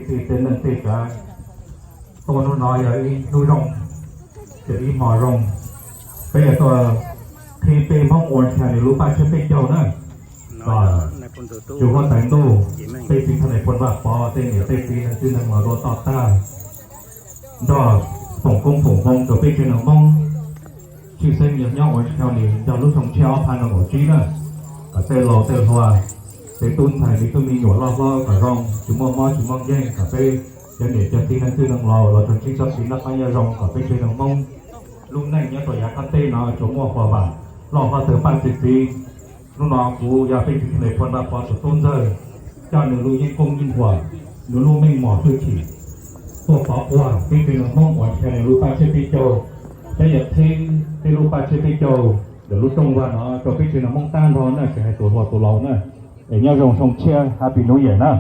Tej txiv tej neej tej tsav, tuaj hnub no yog ib hnub zoo, yog ib hmo zoo, peb yuav tuaj qhib peb Hmoob Orange County lub paj tsiab peb caug na. Tsuas huab tais ntuj, peb txiv thaj nais phoo Vaj Pov, tej niam tej txiv neej txiv neej los dua toj tag, nrog foom koob foom hmoov rau peb tsev neeg Hmoob tshwj xeeb yog nyob Orange County nrog lub xyoo tshiab ob phav nees nkaum tsib na, kom tej laus tej hluas, tej tub ntxhais tej tub me nyuam loj hlob kom zoo, tsis muaj mob tsis muaj nkeeg, kom peb cov niam cov txiv neej txiv neej laus los tsuas ntsib txoj kev noj qab nyob zoo, kom peb tsev neeg Hmoob lub neej nyob rau yav qab teb no tsuas muaj huam vam, loj hlob tawg paj txi txiv. Hnub no kuv yog peb txiv thaj nais phoo Vaj Pov tus tub ntxawg, coj nws lub yeeb koob yeeb npuam, nws lub meej mom hwj chim tuaj pov puag peb tsev neeg Hmoob Orange County lub paj tsiab peb caug. Peb yuav qhib peb lub paj tsiab peb caug ntawm lub rooj vag no rau peb tsev neeg Hmoob tag nrho na, tsis hais tus hluas tus laus na. Es nyob zoo xyoo tshiab, Happy New Year na.